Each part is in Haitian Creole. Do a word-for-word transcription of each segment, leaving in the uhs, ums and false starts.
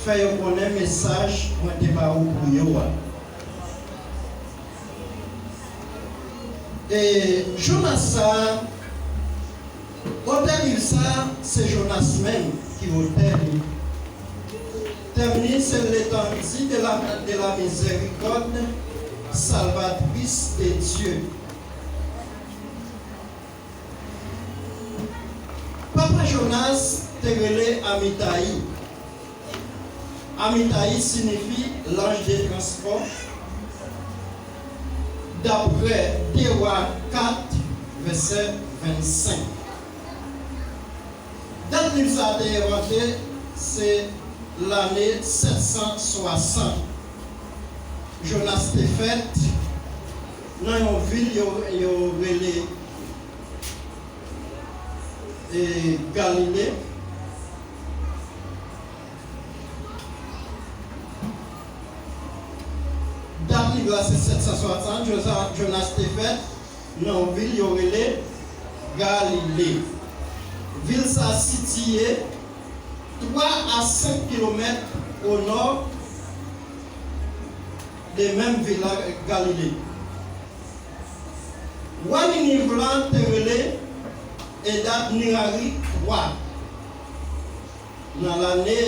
Fè yo konnen mesaj mwen te ba ou pou yo a. E Jonas sa a, otè liv sa a, se Jonas menm ki otè li. Tèm li se L'étendue de la, de la miséricorde salvatrice de Dieu. Papa Jonas te rele Amitayi. Amitayi siyifi l'ange de transport, daprè de Wa kat, vèsè vennsenk. Dat liv sa a te envante, se lane sèt san swasant. Jonas te fèt nan yon vil yo, yo rele, e, Galile. Dat liv la se sèt san swasant, Jonas te fèt nan yon vil yo rele Galile. Vil sa sitiye twa a senk kilomèt o nò de menm vil la, Galile. Wa Niniv la te rele Edad Nirari twa. Nan lane,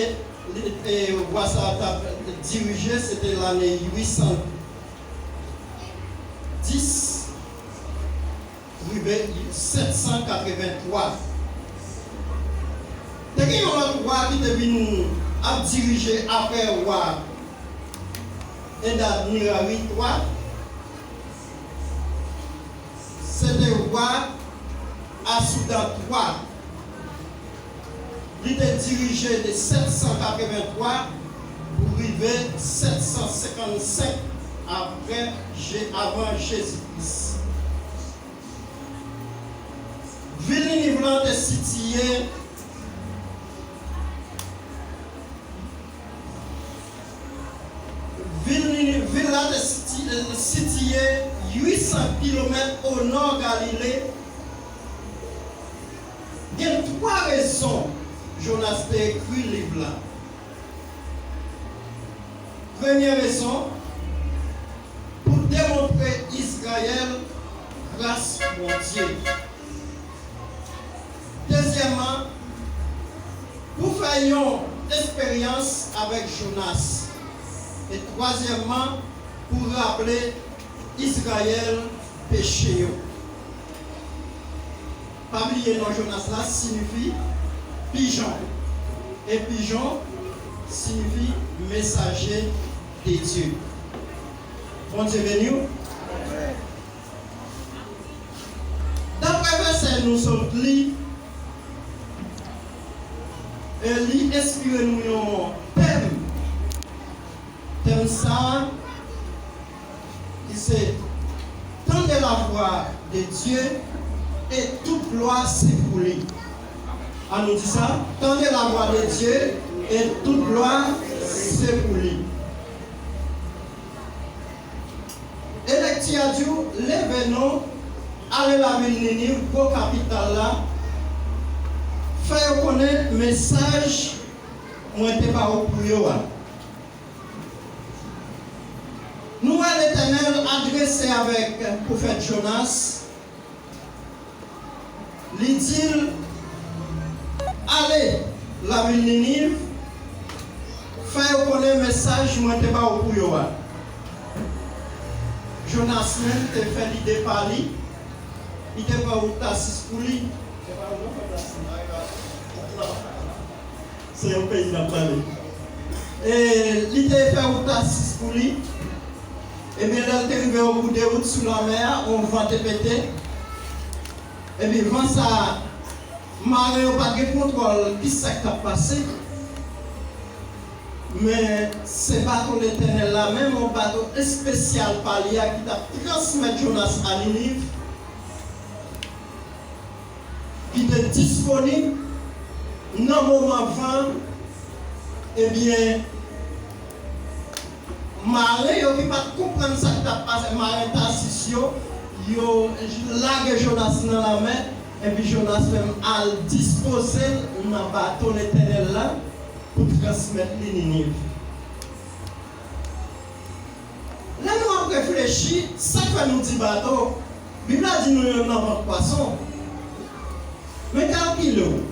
e, wa sa a t ap dirije, se te lane uit san dis rive sèt san katrevenntwa. Te gen yon lòt wa ki te vin ap dirije apre wa Edad Nirari twa. Se te wa Asoudan twa. Li te dirije de sèt san katrevenntwa pou rive sèt san senkannsenk apre Je-, avan Jezi Kris. Vil Niniv lan te sitiye, vil Niniv, vil la te siti-, sitiye uit san kilomèt o nò Galile. Gen twa rezon Jonas te ekri liv la. Premye rezon, pou demontre Izrayèl gras Bondye. Dezyèmman, pou fè yon esperyans avèk Jonas. E twazyèmman, pou raple Izrayèl peche yo. Pa bliye non Jonas la siyifi pijon. E pijon siyifi mesaje de Dye. Bondye beni w. Daprè vèsè nou sot li, e li enspire nou yon tèm. Tèm sa a, ki se Tendez la voix de Dieu et toute gloire c'est pour lui. An nou di sa, Tendez la voix de Dieu et toute gloire c'est pour lui. E lekti a di w, leve non, ale lavil Niniv, gwo kapital la, fè yo konnen mesaj mwen te ba w pou yo a. Nou wè Letènèl adrese avèk pwofèt Jonas, li di l, ale lavil Niniv, fè yo konnen mesaj mwen te ba w pou yo a. Jonas menm te fè lide pa li, li te pran wout Tasis pou li. Se yon peyi n ap pale. E li te fè wout Tasis pou li. Ebyen, lè l te rive obou de wout sou lanmè a, yon van te pete. Ebyen, van sa a, maren yo pa t gen kontwòl ki sa k t ap pase. Men se bato Letènèl la menm, yon bato espesyal pa li a ki t ap transmèt Jonas a Niniv, ki te disponib nan moman van, ebyen, maren yo ki pa t konprann sa k t ap pase, maren Tasis yo, yo lage Jonas nan lanmè, epi Jonas menm al dispoze l nan bato Letènèl la pou t transmèt li Niniv. Lè nou ap reflechi, sa k fè nou di bato, Bib la di nou yo nan vant pwason. Men kalkile w,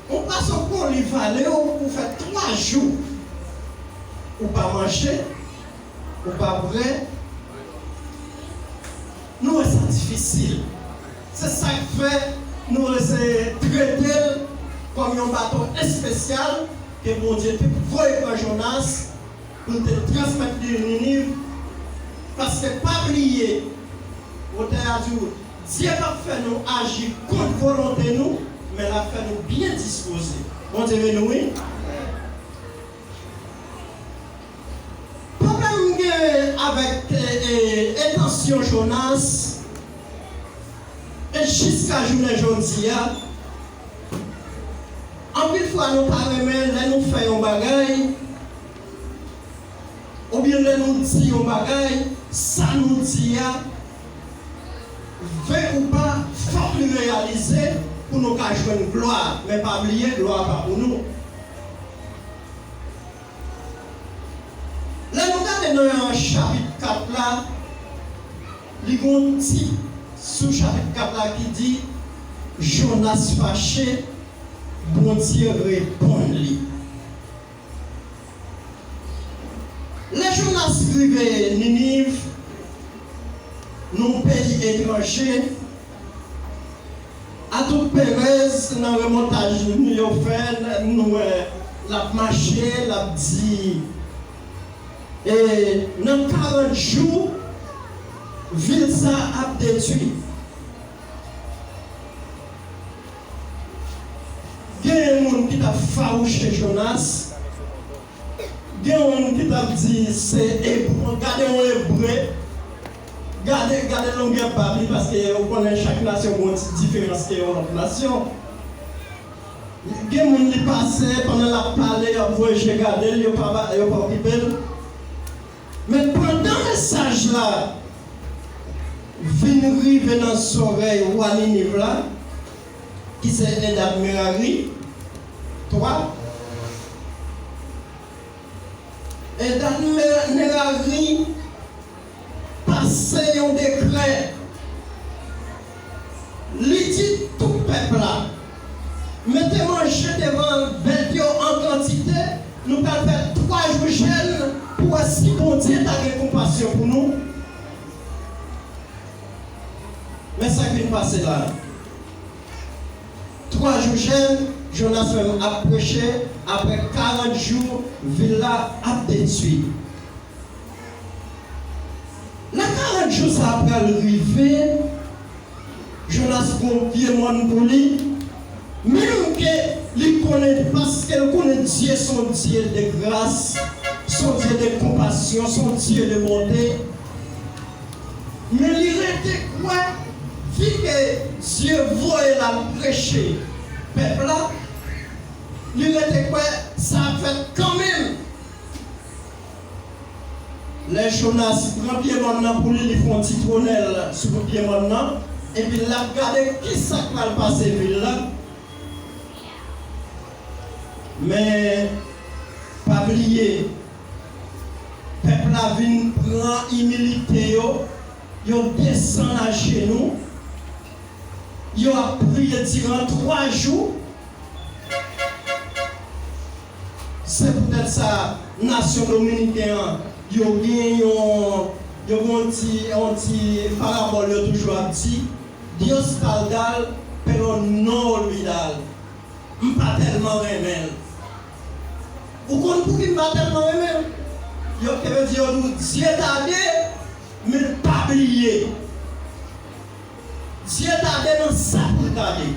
yon pwason konn li vale w pou fè twa jou. Ou pa manje, ou pa bwè, nou wè sa difisil. Se sa k fè nou eseye trete l kòm yon bato espesyal ke Bondye te voye pran Jonas pou l te transmèt li Niniv. Paske pa bliye, otè a di w, Dye p ap fè nou aji kont volonte nou, men l ap fè nou byen dispoze. Bondye beni w, wi. Pwoblèm m gen avèk, e, e, entansyon Jonas, e jiska jounen jodi a, anpil fwa nou pa renmen lè nou fè yon bagay, oubyen lè nou di yon bagay, sa nou di a, vre ou pa, fòk li reyalize pou nou ka jwenn glwa. Men pa bliye, glwa pa pou nou. Lè nou gade nan chapit kat la, li gen yon tit sou chapit kat la ki di, Jonas fache, Bondye reponn li. Lè Jonas rive Niniv, nan yon peyi etranje, a tout perèz, nan remòtaj nou yo fè, nou wè l ap mache, l ap di, e nan karant jou, vil sa a ap detwi. Gen moun ki t ap fawouche Jonas. Gen moun ki t ap di se Ebre, gade yon Ebre, gade, gade longè bab li, paske ou konnen chak nasyon gen yon ti diferans ke yon lòt nasyon. Gen moun li pase, pandan l ap pale, y ap voye je gade l, yo pa, yo pa okipe l. Men pandan mesaj la vin rive nan zòrèy wa Niniv la, ki se Eldad Merari twa, Eldad Merari pase yon dekrè. Li di tout pèp la, mete manje devan bèt yo an kantite, nou pral fè twa jou jèn pou wè si Bondye ta gen konpasyon pou nou. Men sa k vin pase la. Twa jou jèn, Jonas menm ap preche, apre karant jou, vil la ap detwi. Lè karant jou sa a pral rive, Jonas gen yon pye mòn pou li, menm ke li konnen, paske l konnen Dye se yon Dye de gras, se yon Dye de konpasyon, se yon Dye de bonte. Men li rete kwè, vi ke Dye voye l al preche pèp la, li rete kwè sa ap fèt kanmenm. Lè Jonas pran pye mòn nan pou li, li fè yon ti twonèl sou pye mòn nan, epi l ap gade kisa k pral pase vil la. Men, pa bliye, pèp la vin pran imilite yo, yo desann ajenou, yo ap priye diran twa jou. Se poutèt sa, nasyon dominiken an, yo gen yon, yo gen yon ti, yon ti parabòl yo toujou ap di, Dios tal dal, pero no olvidar. M pa tèlman renmen l. Ou konn pouki m pa tèlman renmen l? Yo te vle di yo di w Dye tande, men l pa bliye. Dye tande nan sa pou l tande.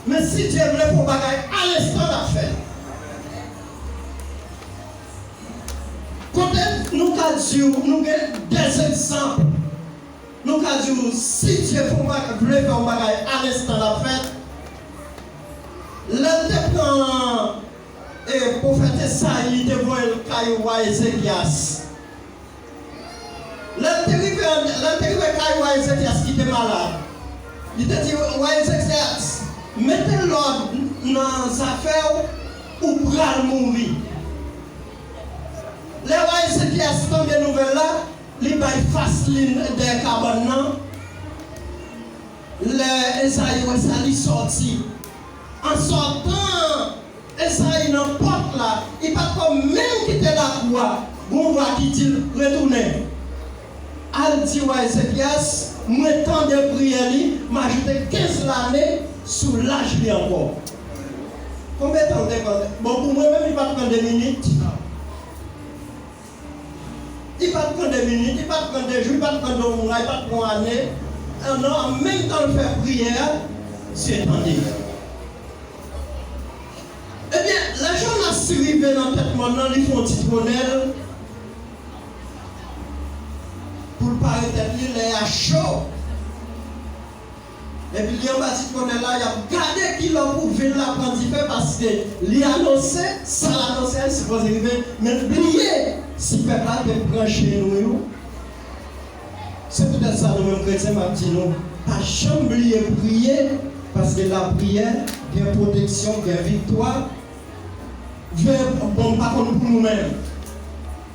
Men si Dye vle fè yon bagay, alenstan l ap fè l. Kote nou ka di w, nou gen de egzanp. Nou ka di w, si Dye fè yon bagay, vle fè yon bagay, alenstan l ap fèt. Lè l te pran, e, pwofèt Ezayi, li te voye l kay wa Ezekyas. Lè l te rive, lè l te rive kay wa Ezekyas ki te malad, li te di, wa Ezekyas, mete lòd nan zafè w, ou pral mouri. Lè wa Ezekyas tande nouvèl la, li bay fas li dèyè kabann nan. Lè Ezayi wè sa, li sòti. An sòtan, Ezayi nan pòt la, li pa t ko menm kite lakou a, gon vwa ki di l, retounen. Al di wa Ezekyas, mwen tande priyè li, m ajoute kenz lane sou laj li ankò. Konbyen tan l te pran? Bon, pou mwen menm, li pa t pran de minit. Li pa t pran de minit, li pa t pran de jou, li pa t pran de mwa, li pa t pran ane. Non, an menm tan l fè priyè a, Dye tande. Ebyen, lè Jonas rive nan tèt mòn nan, li fè yon ti twonèl pou l pare tèt li, lè a cho. Epi li anba ti twonèl la, y ap gade kilè pou vil la pran dife, paske li anonse, sa l anonse a, li sipoze rive, men l bliye si pèp la te pran jenou yo. Se poutèt sa, nou menm kretyen, m ap di nou, pa janm bliye priye, paske lapriyè gen pwoteksyon, gen viktwa. Vè, bon, m pa konn pou nou menm.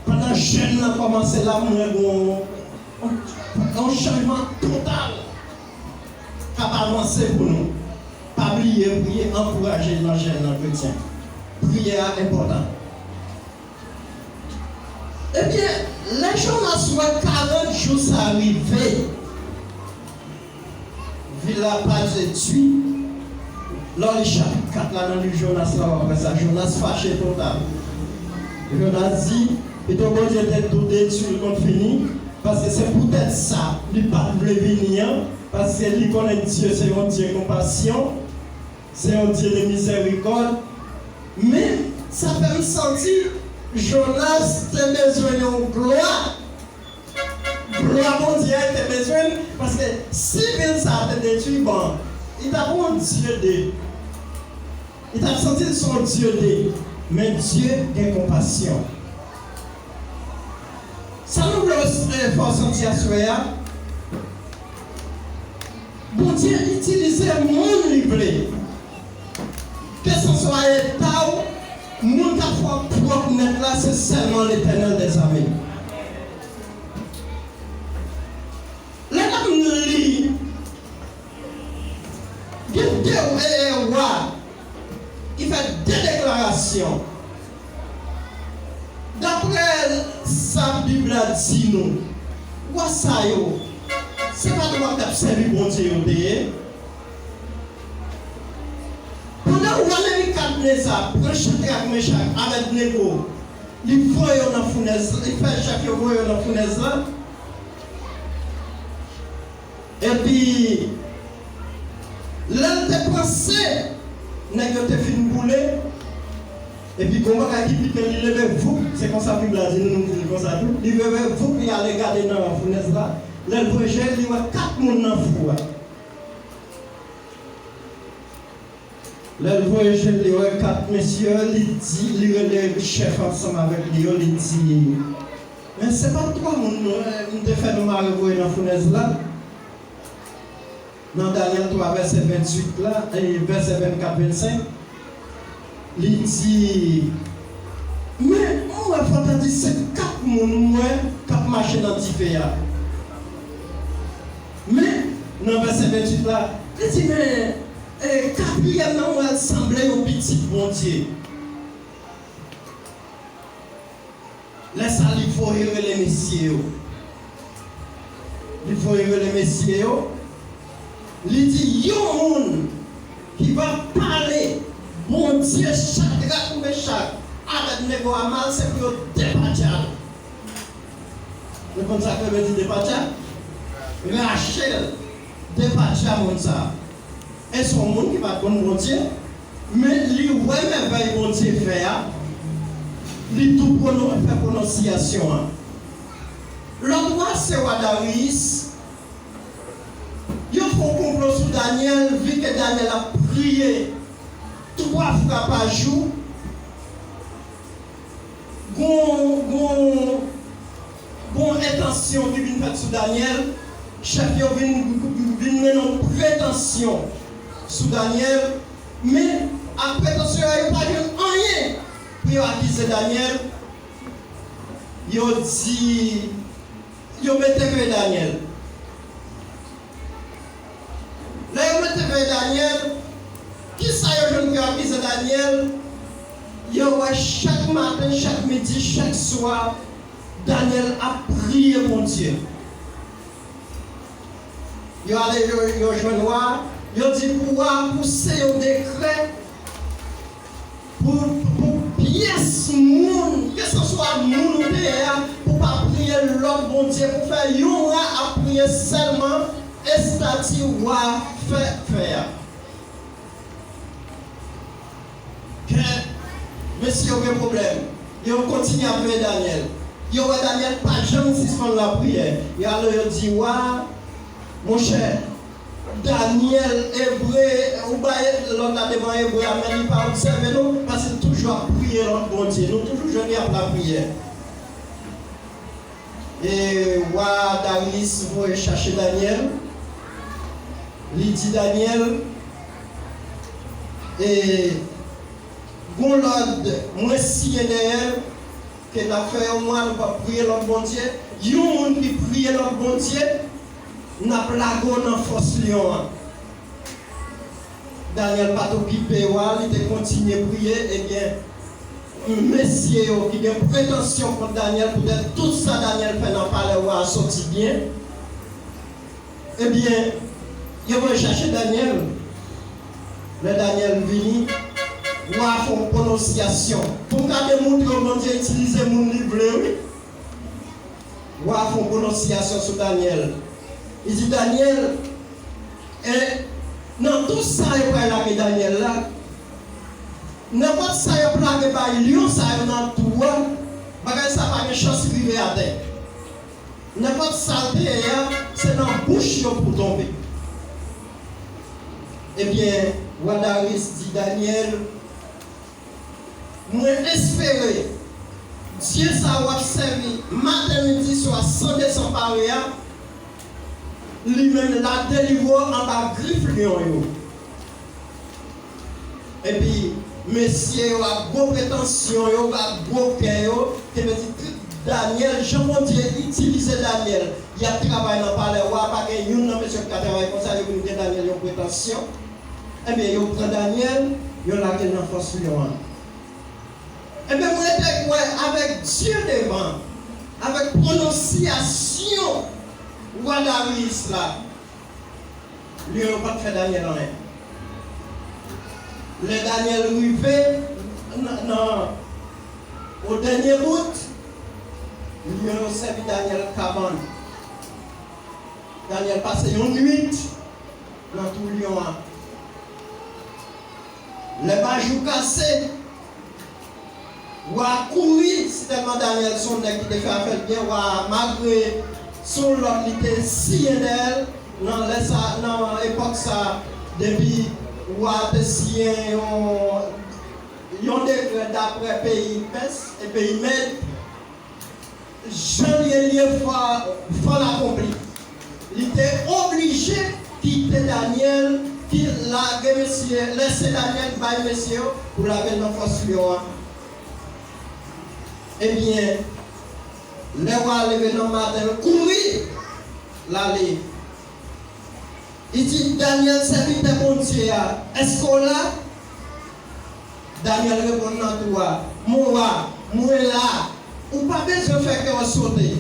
Pandan jèn nan kòmanse la, m wè gon, yon chanjman total k ap avanse pou nou. Pa bliye priye, ankouraje nan jèn nan kretyen. Priyè a enpòtan. Ebyen, lè Jonas wè karant jou sa rive, vil la pa detwi. Lè w li chapit kat la nan liv Jonas la, w ap wè sa. Jonas fache total. Jonas di, pito Bondye te tou detwi l konn fini, paske se poutèt sa li pa t vle vini an, paske li konnen Dye se yon Dye konpasyon. Se yon Dye de mizèrikòd. Men, sa fè m santi Jonas te bezwen yon glwa. Glwa Bondye a te bezwen l, paske si vil sa a te detwi, bon, li t ap yon Dye de, li t ap santi l se yon Dye de, men Dye gen konpasyon. Sa nou vle, eh, fè w santi aswè a? Bondye itilize moun li vle. Kèlkanswa eta w, moun k ap fè w pwòp nèt la, se sèlman Letènèl dèzame. Lè n ap li, gen de, eh, wa ki fè de deklarasyon. Daprè sa Bib la di nou, wa sa yo, se pa te wa k t ap sèvi Bondye yo te ye? Pandan wa Nebikadneza pran Chadrak, Mechak, Abèdnego, li voye yo nan founèz, li fè chèf yo voye yo nan founèz la. Epi, lè l te panse nèg yo te fin boule, epi gon bagay ki pike l, li leve voup, se konsa Bib la di nou, nou di l konsa tou, li leve voup, li ale gade nan founèz la, lè l voye je l, li wè kat moun nan fou a. Lè l voye je l, li wè kat mesye, li di, li rele chèf ansanm avèk li yo, li di, men se pa twa moun nou, eh, m te fè nou mare voye nan founèz la? Nan Danyèl twa, vèsè venntuit la, eh, vèsè vennkat, vennsenk, li di, men m wè fò ta di se kat moun m wè k ap mache nan dife a. Men, nan vèsè venntuit la, li di, men, E katriyèm nan, mwen sanble yon pitit Bondye. Lè sa, li voye rele mesye yo. Li voye rele mesye yo. Li di, yon moun ki va pale Bondye Chadrak, Mechak, Abèdnego a mal, se pou yo depatcha l. Nou konn sa k vle di depatcha? Rache l, depatcha moun sa a. E se yon moun ki pa t konn Bondye, men li wè mèvèy Bondye fè a, li tou pwonon-, fè pwononsyasyon an. Lòt wa, se wa Dariyis, yo fè yon konplo sou Danyèl, vi ke Danyèl ap priye twa fwa pa jou. Gon, gon, gon entansyon ki vin fèt sou Danyèl. Chèf yo vin, vin mennen yon pretansyon sou Danyèl. Men, ak pretansyon sa, yo pa jwenn anyen. pou yo akize Danyèl, yo di, yo mete veye Danyèl. Lè yo mete veye Danyèl, kisa yo jwenn pou yo akize Danyèl? Yo wè chak maten, chak midi, chak swa, Danyèl ap priye Bondye. Yo ale, yo, yo jwenn wa a, yo di pou wa a pouse yon dekrè pou, pou pyès moun, kèlkanswa moun ou te ye a, pou pa priye lòt bondye, pou fè yon wa ap priye sèlman estati wa a fè, fè a. Kè mesye yo gen pwoblèm. Yo kontinye ap veye Danyèl. Yo wè Danyèl pa janm sispann lapriyè. Yo ale yo di wa a, monchè, Danyèl, Ebre, ou bay lòd la devan Ebre a, men li pa obsève nou, paske l toujou ap priye lòt bondye. Nou toujou jwenn li ap lapriyè. E wa Daryis voye chache Danyèl. Li di Danyèl, e, gon lòd mwen siyen dèyè l, ke n ap fè yon mwa, nou p ap priye lòt bondye. Yon moun ki priye lòt bondye, n ap lage w nan fòs lyon an. Danyèl pa t okipe wa, li te kontinye priye. Ebyen, mesye yo ki gen pretansyon kont Danyèl, poutèt tout sa Danyèl fè nan palè wa a soti byen, ebyen, yo voye chache Danyèl. Lè Danyèl vini, wa a fè yon pwononsyasyon. Pou m ka demoutre w Bondye itilize moun li vle, wi. Wa a fè yon pwononsyasyon sou Danyèl. Li di, Danyèl, e nan tou sa yo pral lage Danyèl la, nenpòt sa yo ap lage bay lyon sa yo nan tou a, bagay sa pa gen chans rive atè. Nenpòt sa l te ye a, se nan bouch yo pou tonbe. Ebyen, wa Daryis di Danyèl, mwen espere Dye sa a w ap sèvi maten, midi, swa, san desanpare a, li menm l a delivre w anba grif lyon yo. Epi, mesye yo ak gwo pretansyon yo, ak gwo kè yo, te vle di, Danyèl, jan Bondye itilize Danyèl, y ap travay nan palè wa a, pa gen youn nan mesye ki ka travay konsa, yo vin gen Danyèl yon pretansyon. Ebyen, yo pran Danyèl, yo lage l nan fòs lyon an. Ebyen, mwen te kwè avèk Dye devan, avèk pwononsyasyon wa Daryis la, lyon yo pa t fè Danyèl anyen. Lè Danyèl rive nan, nan, o dènye bout, lyon yo sèvi Danyèl kabann. Danyèl pase yon nuit nan twou lyon an. Lè bajou kase, wa a kouri, sitèlman Danyèl se yon nèg ki te fè afè l byen, wa a, malgre se yon lòd li te siyen dèyè l, nan lè sa, nan epòk sa, depi wa a te siyen yon, yon dekrè daprè peyi Pès e peyi Mèd, jan l ye, l ye, fò, fò l akonpli. Li te oblije kite Danyèl, ki lage mesye, lèse Danyèl bay mesye yo pou lage l nan fòs lyon an. Ebyen, lè wa a leve nan maten, l kouri, l ale. Li di, Danyèl, sèvitè Bondye a, èske w la? Danyèl reponn nan twou a, mon wa, mwen la. Ou pa bezwen fè kè w sote.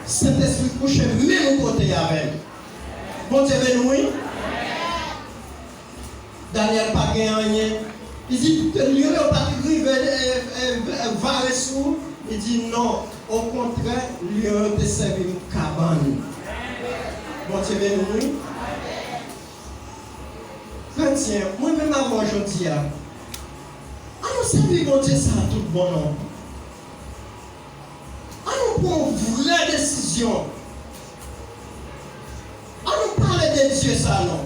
Sentespri kouche menm kote avè m. Bondye beni w, wi. Danyèl pa gen anyen. Li di, lyon yo pa t rive, e, e, vare sou ou. Li di, non, okontrè, lyon yo te sèvi m kabann. Bondye beni w, wi. Kretyen, mwen menm avè w jodi a, an nou sèvi Bondye sa a tout bon non. An nou pran yon vrè desizyon. An nou pale de Dye sa non.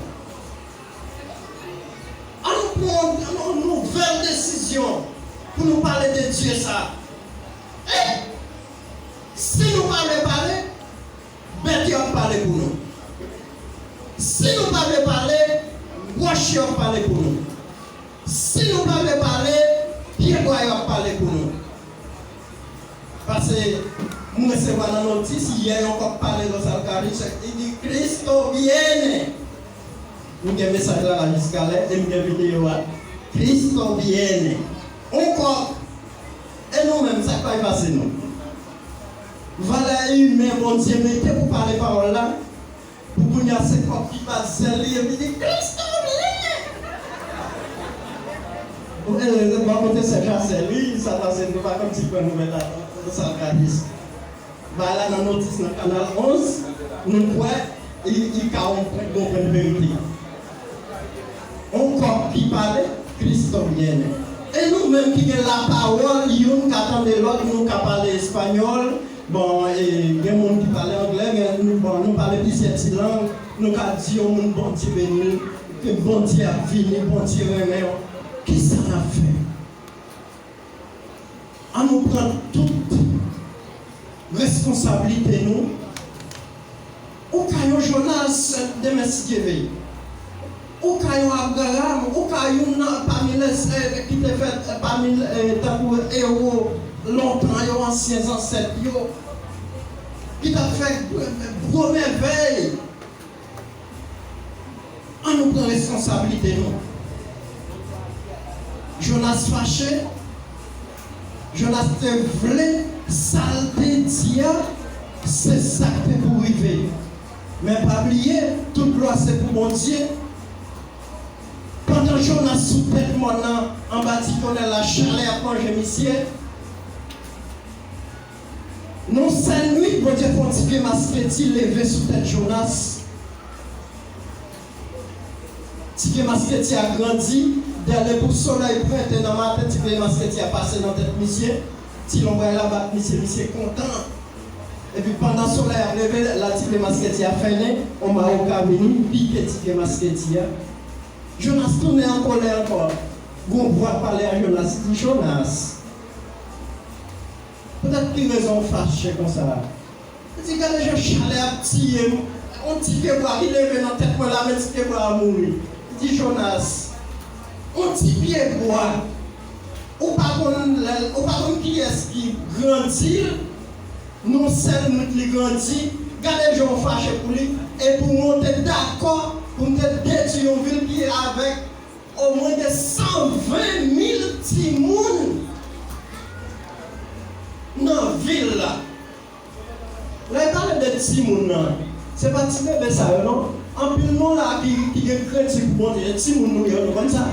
An nou pran yon, yon nouvèl desizyon pou nou pale de Dye sa. E si nou pa vle pale, bèt yo ap pale pou nou. Si nou pa vle pale, wòch yo ap pale pou nou. Si nou pa vle pale, pyebwa yo ap pale pou nou. Paske m resevwa nan notis yè yon kòk pale Los Alcarrizos, li di, "Cristo viene." M gen mesaj la la jiskalè e m gen videyo a. Cristo viene. On kòk. E nou menm, sa k pral pase nou? Valè imen Bondye mete pou pale pawòl la, pou kounye a se kòk ki bat zèl li epi di, "Cristo viene!" Ou, e, e, bò kote sè Chasè, wi, sa pase, nou pa konn si pran nouvèl la, non, sa l ka di. Bay la nan notis nan Kanal onz, nou kwè, li, li ka yon bon pwen de verite. On kòk ki pale, Cristo viene. E nou menm ki gen lapawòl, youn ka tande lòt, nou ka pale espanyòl, bon, e, gen moun ki pale anglè, gen, nou, bon, nou pale plizyè ti lang, nou ka di yon moun, "Bondye beni w," ke Bondye ap vini, Bondye renmen w. Kisa n ap fè? An nou pran tout responsablite nou. Ou ka yon Jonas demen si Dye vle. Ou ka yon Abraram, ou ka youn nan pami lè, eh, ki te fèt, eh, pami, eh, tankou ewo lontan yo, ansyen zansèt yo, ki t ap fè gwo, gwo mèvèy. An nou pran responsablite nou. Jonas fache. Jonas te vle sa l te di a, se sa k te pou rive. Men pa bliye, tout glwa se pou Bondye. Pandan Jonas sou tèt mòn nan, anba ti tonnèl la, chalè ap manje misye. Nan sèl nwit, Bondye fè yon ti pye masketi leve sou tèt Jonas. Ti pye masketi a grandi, dèlè pou solèy pwente nan maten, ti pye masketi a pase nan tèt misye. Ti lonbray la bat misye, misye kontan. Epi pandan solèy ap leve, la ti pye masketi a fennen, yon mawoka vini, pike ti pye masketi a. Jonas tounen an kolè ankò. Gon vwa pale a Jonas, li di, "Jonas, poutèt ki rezon w fache konsa?" Li di, "Gade jan chalè ap tiye m. On ti pyebwa ki leve nan tèt mwen la, men ti pyebwa a mouri." Li di, "Jonas, on ti pyebwa, ou pa konn lè, ou pa konn kiyès ki grandi l, nan sèl nwit li grandi, gade jan w fache pou li, epi w te dakò pou m te detwi yon vil ki avèk omwen de san ven mil timoun nan vil la." Lè y pale de timoun nan, se pa ti bebe sa yo non. Anpil nou la ki, ki gen kredi pou Bondye, se timoun nou ye, nou konn sa.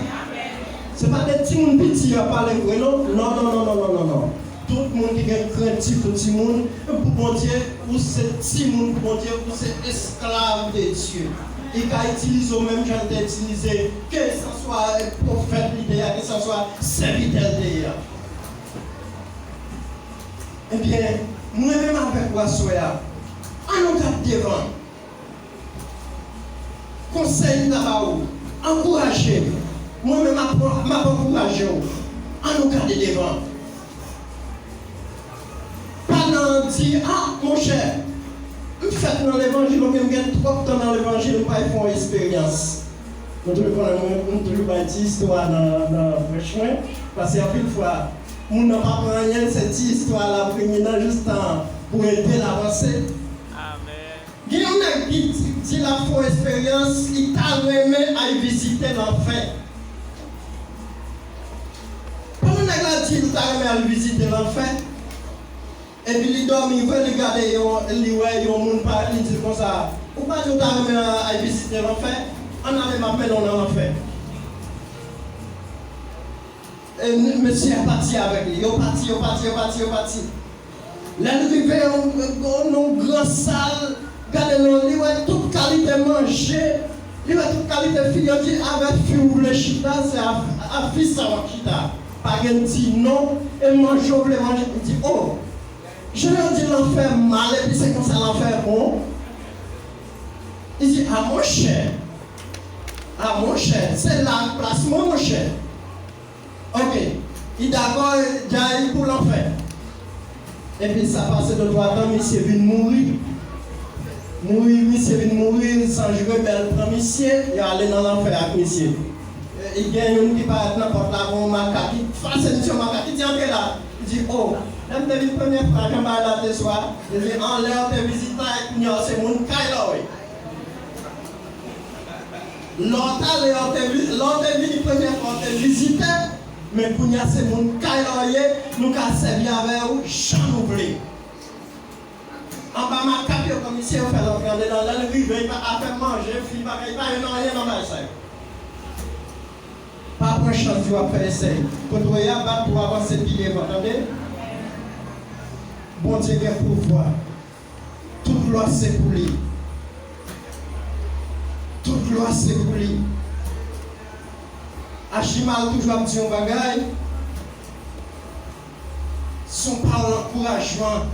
Se pa de timoun piti y ap pale vre non. Non, non, non, non, non, non, non. Tout moun ki gen kredi pou timoun, pou Bondye, ou se timoun pou Bondye, ou se esklav de Dye. Li ka itilize w menm jan l te itilize, ke sa swa pwofèt li te ye a, ke sa swa sèvitè l te ye a. Ebyen, mwen menm avèk ou aswè a, an nou gad devan. Konsèy m ta ba ou, ankouraje m. Mwen menm m ap, m ap ankouraje w. An nou gade devan. Pa nan di, "Ah, monchè, m fèt nan levanjil, oubyen m gen twòp tan nan levanjil, m pral fè yon esperyans." Nou toujou konnen, mwen, m toujou bay ti istwa nan, nan prèch mwen, paske anpil fwa, moun nan pa pran anyen, se ti istwa l ap renmen nan jis tan pou ede l avanse. Amèn. Gen yon nèg ki di, di l ap fè yon esperyans, li ta renmen al vizite lanfè. Pandan nèg la di l ta renmen al vizite lanfè, epi li dòmi vre, li gade yon, li wè yon moun parèt, li di l konsa, "Ou pa di w ta renmen al vizite lanfè? Ann ale, m ap mennen w nan lanfè." E mesye a pati avèk li. Yo pati, yo pati, yo pati, yo pati. Lè l rive yon, yon, yon gran sal, gade non, li wè tout kalite manje, li wè tout kalite fi. Yo di, "Avèk fi w vle chita, se a, a fi sa w ap chita. Pa gen ti non, e manje w vle manje." Li di, "O, jan yo di lanfè mal, epi se konsa lanfè bon." Li di, "A monchè, a monchè, se la plas mwen, monchè." Ok, li dakò, djay pou lanfè. Epi sa pase de twa tan, misye vin mouri. Mouri, misye vin mouri, zanj rebèl pran misye, yo ale nan lanfè ak misye. E, e gen youn ki parèt nan pòt la, gon makak, li fase misye, makak, li di, "Antre la." Li Di, o, lè m te vin premye fwa, jan bagay la te swa, li di, anlè w te vizitè, kounye a w se moun kay la w ye. Lè w t ale, w te vi-, lè w te vini premye fwa, w te vizitè, men kounye a se moun kay la w ye, nou ka sèvi avè w jan nou vle. Anba makak yo, komisè yo fè l antre andedan, lè l rive, li pa ka fè manje, fi, bagay, li pa jwenn anyen nan bagay sa yo. Pa pran chans di w ap fè esèy. Kote w ye a, bat pou w avanse pi devan, tande? Bondye gen pouvwa. Tout glwa se pou li. Tout glwa se pou li. Achimal toujou ap di yon bagay. Se yon pawòl ankourajman.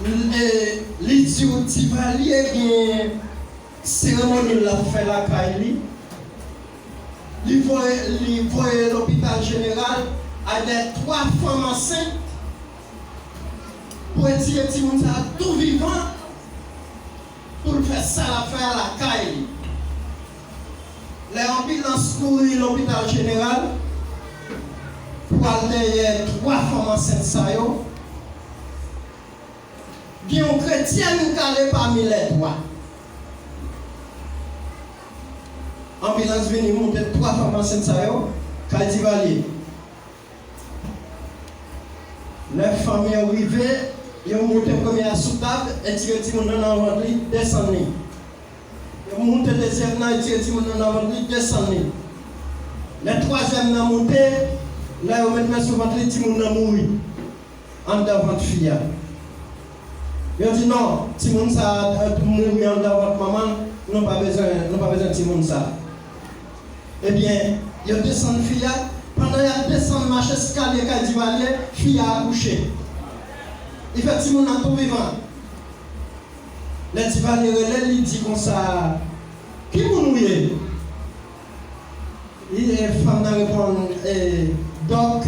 Li, li di w Divalye gen seremoni l ap fè lakay li. Li voye, li voye lopital jeneral avèk twa fanm ansent pou retire timoun sa a tou vivan pou l fè sa l ap fè a lakay li. Lè anbilans kouri lopital jeneral pou al dèyè twa fanm ansent sa yo, gen yon kretyèn k ale pami lè twa. Anbilans vini moute twa fanm ansent sa yo kay Divalye. Lè fanm yo rive, yo moute premye a sou tab, etire timoun nan nan vant li, desann li. Yo moute dezyèm nan, etire timoun nan nan vant li, desann li. Lè twazyèm nan moute, lè yo met men sou vant li, timoun nan mouri anndan vant fi a. Yo di non, timoun sa a, eh, mouri anndan vant manman l, nou pa bezwen, nou pa bezwen timoun sa a. Ebyen, yo desann fi a, pandan y ap desann mach eskalye kay Divalye, fi a akouche. Li fè timoun nan tou vivan. Lè Divalye rele l, li di konsa, ki moun ou ye? Li, eh, fanm nan reponn, eh, Dòk,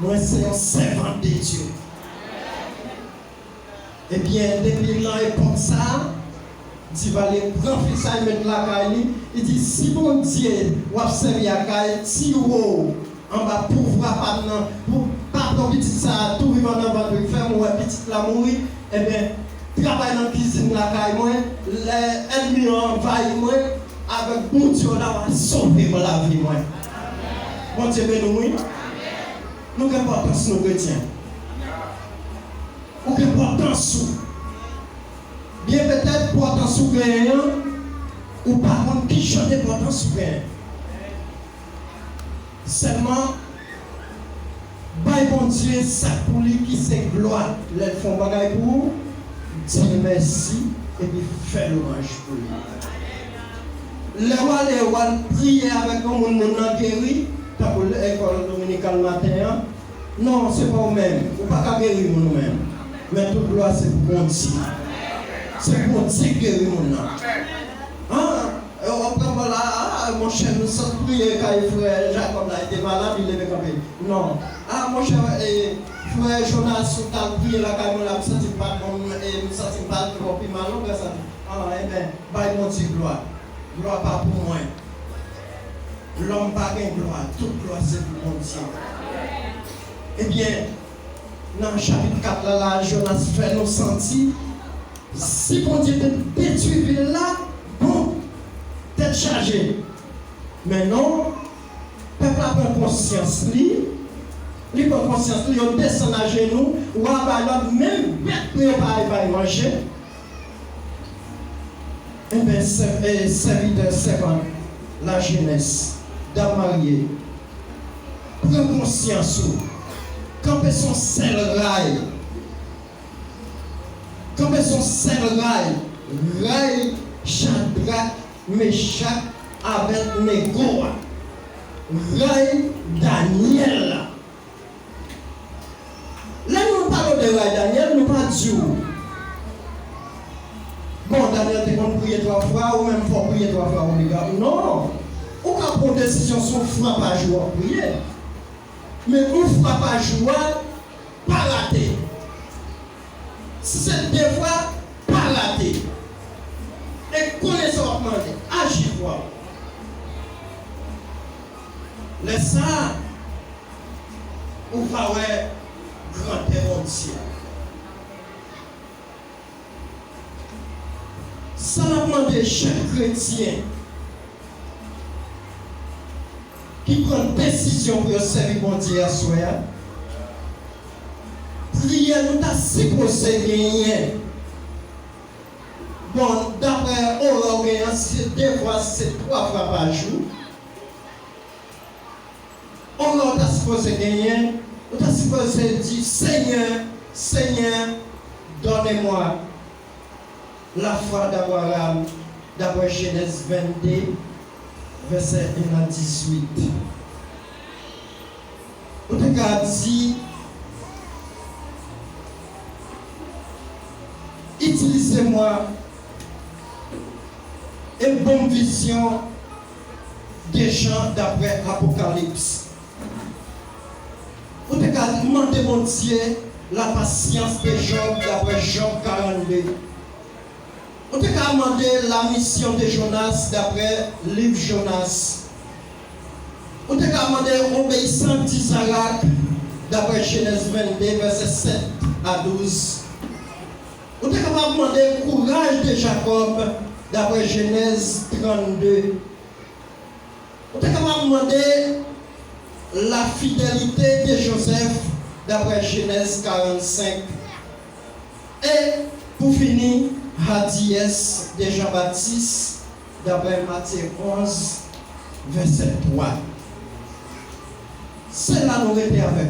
mwen se yon sèvant de Dye. Ebyen, depi nan epòk sa a, Divalye pran fi sa a, li met lakay li. Li di, si Bondye w ap sèvi a ka retire w anba pouvwa pa m nan, pou pa pran pitit sa a tou vivan nan vant ou, fè m wè pitit la mouri, ebyen, travay nan kizin lakay mwen, lè ènmi an anvayi mwen, avèk Bondye w la, w a sove m lavi mwen. Bondye beni w, wi. Nou gen pòtans nou kretyen. Ou gen pòtans ou. Byen petèt pòtans ou genyen an, ou pa konn ki jan de pòtans ou genyen. Sèlman, bay Bondye sa k pou li ki se glwa. Lè l fè yon bagay pou ou, di l mèsi epi fè lwanj pou li. Lè w ale, w al priye avèk yon moun, moun nan geri, tankou lekòl dominikal maten an, non, se pa w menm. Ou pa ka geri moun ou menm. Men tout glwa se pou Bondye. Se Bondye k geri moun nan. An, w ap pran pa la, a, monchè, nou sot priye kay frè Jakòb la, li te malad, li leve kanpe. Non. A, monchè, e, frè Jonas, ou t al priye lakay mwen la, m santi m pa t bon, e, m santi m pa t twò pi mal, non, frè Santi. An, enben, bay Bondye glwa. Glwa pa pou mwen. Lòm pa gen glwa, tout glwa se pou Bondye. Ebyen, nan chapit kat la, la, Jonas fè nou santi, si Bondye te detwi vil la, bon, tèt chaje. Men non, pèp la pran konsyans li, li pran konsyans li, yo desann ajenou, wa bay lòd, menm bèt pou yo pa al bay manje. Enben, sè-, e, sèvitè, sèvant, lajenès, dam marye, pran konsyans ou. Kanpe sou yon sèl ray. Kanpe sou yon sèl ray. Ray Chadrak, Mechak, Abèdnego a. Ray Danyèl la. Lè nou pale de ray Danyèl, nou pa di w, bon, Danyèl te konn priye twa fwa, ou menm fò w priye twa fwa obliga. Non! Ou ka pran yon desizyon se yon fwa pa jou w ap priye. Men yon fwa pa jou a, pa rate. Si se de fwa, pa rate. E konnen sa w ap mande, aji fwa w. Lè sa a, ou va wè grandè Bondye a. Sa n ap mande chak kretyen ki pran desizyon pou yo sèvi Bondye aswè a, priyè nou ta sipoze genyen. Bon, daprè ora w genyen an, si se de fwa, si se twa fwa pa jou, ora w ta sipoze genyen, ou ta sipoze di, Senyè, Senyè, donnez-moi la foi d'Abraham, daprè Jenèz vennde, vèsè en a dizuit. Ou te ka di, Itilize mwa e ban m vizyon de Jan daprè Apokalips. Ou te ka mande Bondye lapasyans de Jòb daprè Jòb karannde. Ou te ka mande la mission de Jonas daprè liv Jonas. Ou te ka mande obeyisans Izarak daprè Jenèz vennde, vèsè sèt a douz. Ou te kapab mande kouraj de Jakòb daprè Jenèz trannde. Ou te kapab mande la fidélité de Joseph daprè Jenèz karannsenk. E, pou fini, hadiyès de Jan Batis, daprè Matye onz, vèsè twa. Se la nou rete avèk